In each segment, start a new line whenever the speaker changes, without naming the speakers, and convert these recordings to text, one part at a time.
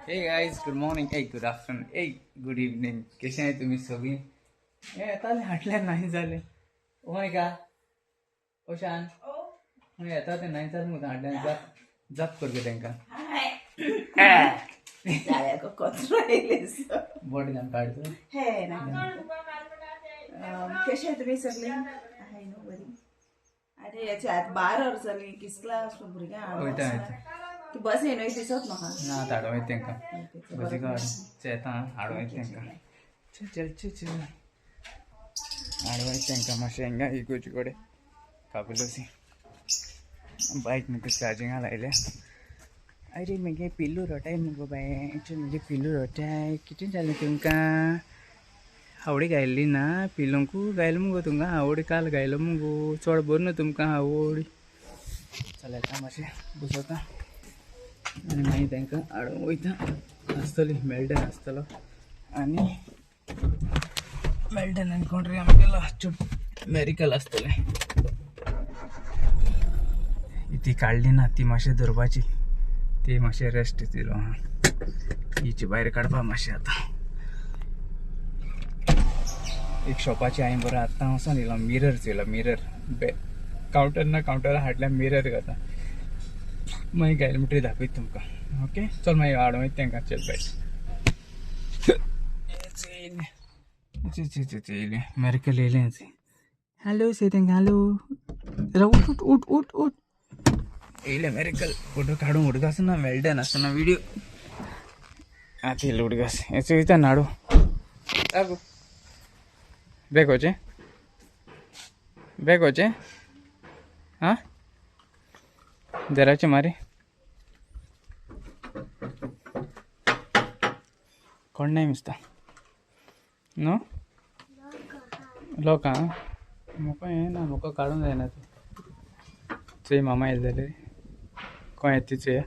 Hey guys, good morning, hey good afternoon, hey good evening. कशें आहे तुमी सगळीं? हे येताले हाडल्यार नाही जालें. ओ का ओ शान येता तें नाही जालें मुगो हाडल्यार जाप जाप कर गो तेंकां. बोट घालून काडचो.
कशें आहे तुमी सगळीं? हाय न्हू बरी. अरे याचे आतां 12 वर्सां जालीं किसला भुरग्यांक
वयता वयता
ती बस येयन दिसत म्हाका
ना आतां हाडूं वयता तेंकां बसीक येता हाडूं वयता तेंकां. चल चल चल चल हाडूं वयता तेंकां मातशें हिंगा इगोजी कडेन काबिलोसी बायक मुगो चार्जिंगा लायल्या. अरे मगे पिल्लू रोटाय मुगो बाये, मगे पिल्लू रोटाय. कितें जालें तुमकां? हावडी गायल्ली ना पिलूंकू गायलो मुगो तुमकां हावडी काल गायलो मुगो चड बरो न्हू तुमकां हावडी. चल येता मातशें बसता आनी मागीर तांकां हाडूंक वयता. आसतली मेल्डन आसतलो आनी मेल्डन आनी कोण रे आमगेलो मेरिकल आसतलें. ती काडली ना ती मातशें धरपाची, ती मातशें रेस्ट दिलो आहा. हिची भायर काडपा मातशें आतां. एक शॉपाची हांवें बरो आतां वचोन येयलो मिरर चोयलो. मिरर कावंटर ना कावंटरा हाडल्यार मिरर घाता. मागीर गायले म्हणटकीर दाखयता तुमकां. ओके चल मागीर हाडूं वयता तेंकां. चल बाय. येयलें मेरकल येयलें. हॅलो से तेंकां हॅलो. उठ उठ उठ उठ उठ. येयलें मेरिकल. फोटो काडूंक उडगास ना मेल्डन आसतना व्हिडियो आतां येयलें उडगास. हें वयता नाडू आगो बॅग वचें बॅग वचें आं जराचें मारी कोण नाय दिसता न्हू लोक. आं म्हाका हें ना म्हाका काडूंक जायना तें. चोय मामा येयले जाल्यार कोण येता ती चोया.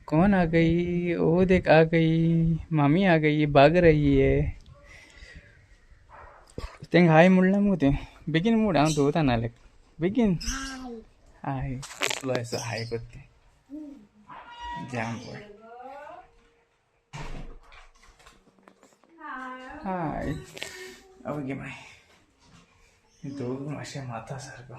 कौन आ गई? ओ देख आ गई मामी, आ गई, भाग रही है. तेंका हाय म्हणलां मुगो तें बेगीन मूड हांव दवरता नाल्यार बेगीन हाय कसलो असो हाय करता जाम पळय. हाय ओके बाय. दोग मातशें माथा सारको.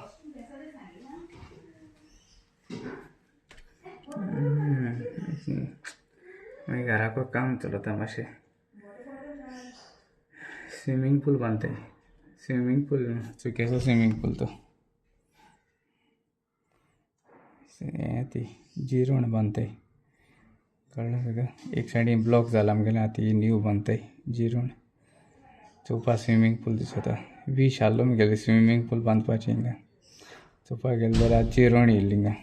मागीर घराको काम चलता मातशें. स्विमींग पूल बांदताय. स्विमींग पूल चुकेचो स्विमींग पूल तो. हें ती जिरोण बांदताय कळ्ळें तुका. एक सायडीन ब्लॉक जाला आमगेलें आतां न्यू बांदताय जिरोण. चोवपा स्विमींग पूल दिसता. वीश आहलो मुगेलें स्विमींग पूल बांदपाचें हिंगा. चोवपाक गेलें जाल्यार आतां जिरोण येयली हिंगा.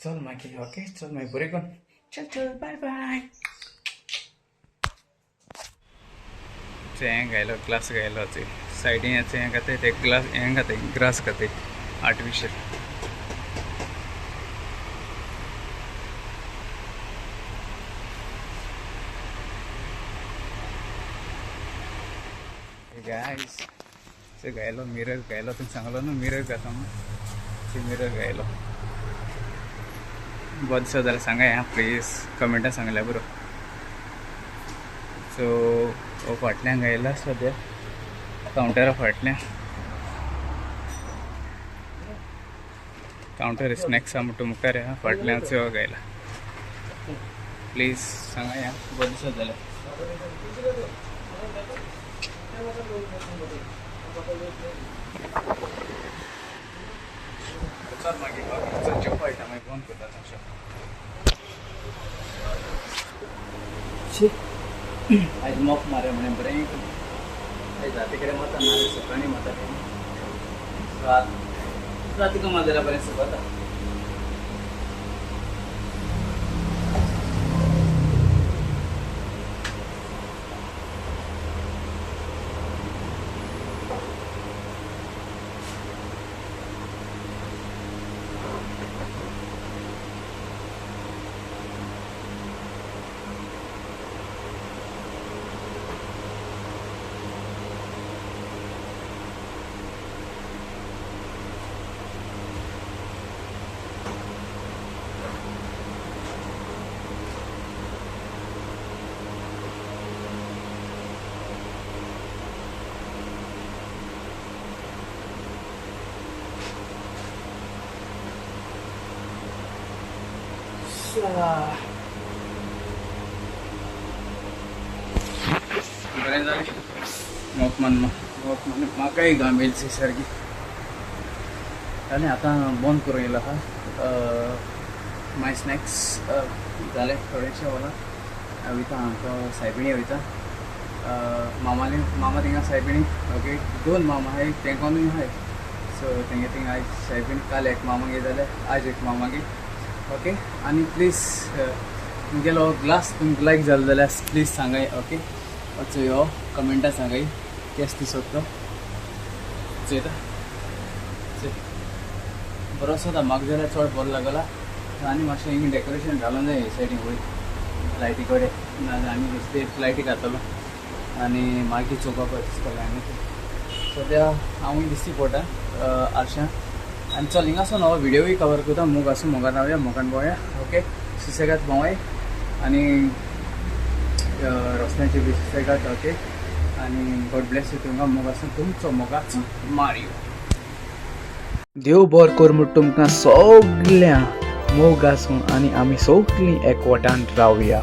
चल मागीर ओके चल मागीर बरें कर. चल चल बाय बाय. हें घायलो ग्लास घायलो सायडीन हें घाताय ते ग्लास हें घाताय ग्रास घाताय आर्टिफिशियल. गायस ते घायलो मिरर घायलो. तुमकां सांगलो न्हू मिरर घाता म्हणून. ते मिरर घायलो. बरें दिसता जाल्यार सांगा हां प्लीज कमेंटान सांगल्यार बरो. सो हो फाटल्यान घायला सद्या कावंटरा फाटल्यान. कावंटर स्नॅक्स आहा म्हणटा मुखार आहा फाटल्यान सेवा घायला. प्लीज सांगा हां बरें दिसता जाल्यार. चल मागीर चल जेवपा वयता मागीर बंद करता शॉप. आयज मोप मारे म्हणें बरें. आयज राती कडेन वता ना सकाळीं वता राती कमा जाल्यार बरें सुकता. चला, बरें जालें. मोक मन मोक मन म्हाकाय घाम येयली सी सारकी. जालें, आतां बंद करूं येयलो आहा. माय स्नॅक्स जालें, थोडेशें वला. हांव वयता हांकां सायबिणी वयता. मामाले मामा थिंगा सायबिणी. ओके, दोन मामा आहाय, तेंकोनूय आहाय. सो तेंगे थिंगा आयज सायबिणी. काल एक मामागे जालें, आज एक मामागे. ओके, आनी प्लीज तुमगेलो ग्लास तुमकां लायक जालो जाल्यार प्लीज सांगाय. ओके, चोय, कमेंटा सांगाय केस दिसत तो. चोयता, चोय, बरो आसा. म्हाका जाल्यार चड बरो लागला. आनी मातशें हिंग डेकोरेशन घालूंक जाय हे सायडीन वयर लायटी कडेन, नाजाल्यार आनी दुसरी लायटी घातलो आनी मागीर चोवपाक बरें दिसतलें. आनी सद्या हांवूय दिश्टी पडटा आरशान. आनी चल, हिंगासून हो व्हिडियोय कवर करता. मोग आसूं, मोगान रावया, मोगान भोंवया. ओके, सुसेगाद भोंवाय आनी रस्त्याचे बी सुसेगाद. ओके, आनी गॉड ब्लेस you तुमकां. मोग आसूं, तुमचो मोगाचो मारियो. देव बर कर म्हूण तुमकां सगळ्यां. मोग आसूं आनी आमी सगळीं एकवटान रावया.